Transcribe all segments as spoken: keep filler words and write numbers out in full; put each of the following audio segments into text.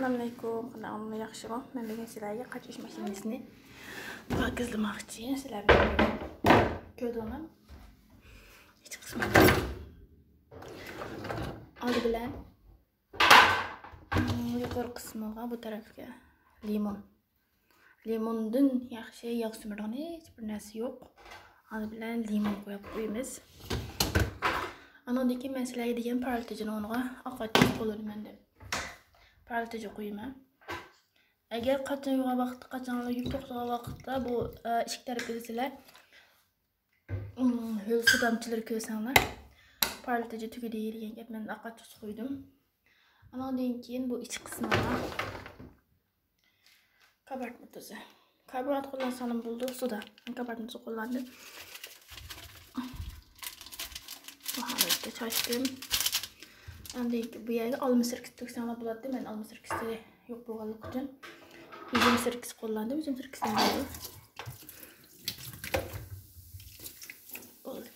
ئەسسالامۇئەلەيكۇم، قانداق ئەھۋالىڭلار، ياخشىمۇ؟ مەن بۈگۈن سىلەرگە قاچا يۇيۇش ماشىنىسىنى پاكىزلىماقچى. سىلەر بىلەن كۆردۈڭلار. ئىچ قىسمى ئالدى بىلەن يۇقىرى قىسمىغا، بۇ تەرەپكە لىمون. لىموندىن ياخشى ياغ سۈمۈرىدىغان ھېچ بىر نەرسە يوق. ئالدى بىلەن لىمون قويۇپ قويىمىز. ئانىڭدىن كېيىن مەن سىلەرگە دېگەن پارلىتىجىنى ئورنىغا ئاق قاچا قوللىنىمەن دەپ پارلىتىجى قويىمەن. ئەگەر قاچا يۇغان ۋاقىتتا، قاچاڭلار يۇيۇپ توختىغان ۋاقىتتا بۇ، ئە، ئىشىك تەرىپىدە سىلەر، ئىم، ھۆل سۇ دامچىلىرى كۆرسەڭلار، پارلىتىجى تۈگىدى دېگەن گەپ. مەن ئاق قاچا قويدۇم. ئانىڭدىن كېيىن بۇ ئىچ قىسمىغا كاربونات تۇزى. كاربونات قوللانساڭلار بولىدۇ، سۇدا. مەن كاربونات تۇزى قوللاندىم. بۇ ھالەتتە چاچتىم. ئاندىن كېيىن بۇ يەرگە ئالما سىركىسى تۆكسەڭلار بولاتتى. مەن ئالما سىركىسى يوق بولغانلىقى ئۈچۈن ئۈزۈم سىركىسى قوللاندىم. ئۈزۈم سىركىسى بولدى.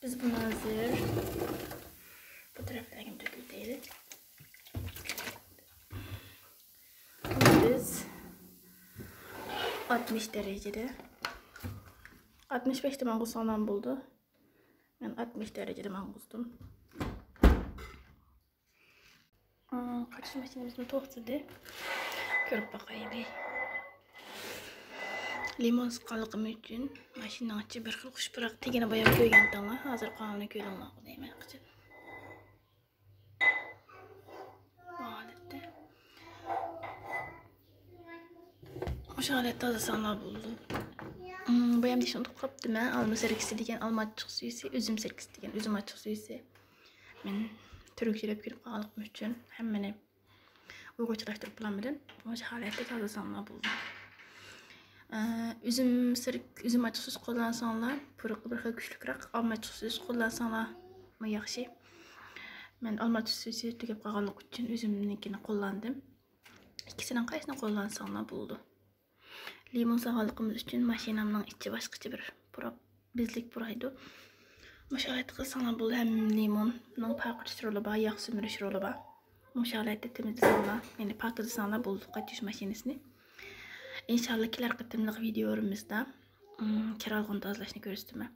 بىز بۇنى ھازىر بۇ تەرەپلەرگە تۆكۈۋېتەيلى. بىز ئاتمىش دەرىجىدە، ئاتمىش بەشتە ماڭغۇزساڭلار بولىدۇ. مەن ئاتمىش دەرىجىدە ماڭغۇزدۇم. ئىم، قاچا يۇيۇش ماشىنىمىزمۇ توختىدى. كۆرۈپ باقايلى. لىمون سىققانلىقىم ئۈچۈن ماشىنىنىڭ ئىچى بىر خىل خۇش پۇراق. تېگىنى بايام كۆرگەنتىڭلار، ھازىر قالغىنىنى كۆردۈڭلار دەيمەن قىچىن. بۇ ھالەتتە. مۇشۇ ھالەتتە تازىلىساڭلار بولىدۇ. ئىم، بايام دېيىشنى ئۇنتۇپ قاپتىمەن. ئالما سىركىسى دېگەن ئالما ئاچچىق سۈيىسى، ئۈزۈم سىركىسى دېگەن ئۈزۈم ئاچچىق سۈيىسى. مەن تۈركچىلەپ كۆرۈپ قالغانلىقىم ئۈچۈن ھەممىنى ئۇيغۇرچىلاشتۇرۇپ بولالمىدىم. مۇشۇ ھالەتتە تازىلىساڭلار بولىدۇ. ئە، ئۈزۈم سىرك-، ئۈزۈم ئاچچىق سۈيىسى قوللانساڭلار، پۇرىقى بىر خىل كۈچلۈكرەك. ئالما ئاچچىق سۈيىسى قوللانساڭلارمۇ ياخشى. مەن ئالما ئاچچىق سۈيىسى تۈگەپ قالغانلىقى ئۈچۈن ئۈزۈمنىڭكىنى قوللاندىم. ئىككىسىنىڭ قايسىنى قوللانساڭلار بولىدۇ. لىمون سالغانلىقىمىز ئۈچۈن ماشىنامنىڭ ئىچى باشقىچە بىر پۇراپ، بېزىك پۇرايدۇ. مۇشۇ ھالەتتە قىلساڭلار بولىدۇ. ھەم لىموننىڭ پاكلىتىش رولى بار، ياغ سۈمۈرۈش رولى بار. مۇشۇ ھالەتتە تېمىزلىساڭلار، يەنى پاكىزلىساڭلار بولىدۇ قاچا يۇيۇش ماشىنىسىنى. ئىنشاللا كېلەر قېتىملىق ۋىدىيولىرىمىزدا، ئىم، كىر ئالغۇنى تازىلاشنى كۆرسىتىمەن.